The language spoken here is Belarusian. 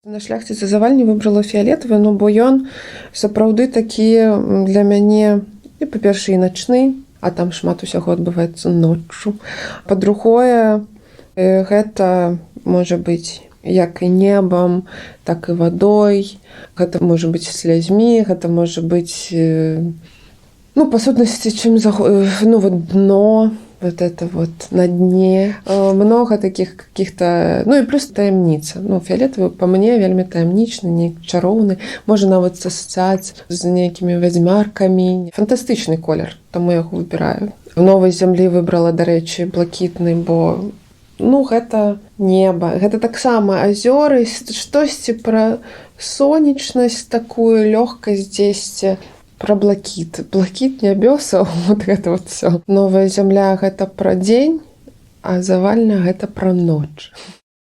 На шляхціцы завальні выбрала фіялетавы, ну бо ён сапраўды такі для мяне і, па-першае, і начны, а там шмат усяго адбываецца ноччу. Па-другое, гэта можа быць як і небам, так і вадой, гэта можа быць слязьмі, гэта можа быць, ну, па сутнасці, чым ну, вот дно, вот это вот на дне. Много таких каких-то. Ну і плюс таямніца. Ну, фіялетавы па мне вельмі таямнічны, не чароўны, можа нават асацыяцыя з нейкімі вядзьмаркамі. Фантастычны колер, таму я яго выбіраю. В новай зямлі выбрала, дарэчы, блакітны, бо, ну, гэта неба, гэта таксама азёры, штосьці пра сонечнасць, такую лёгкасць дзесьці, пра блакіт, блакіт нябёсаў, вот гэта вот всё. Новая зямля — гэта пра дзень, а завальня — гэта пра ноч.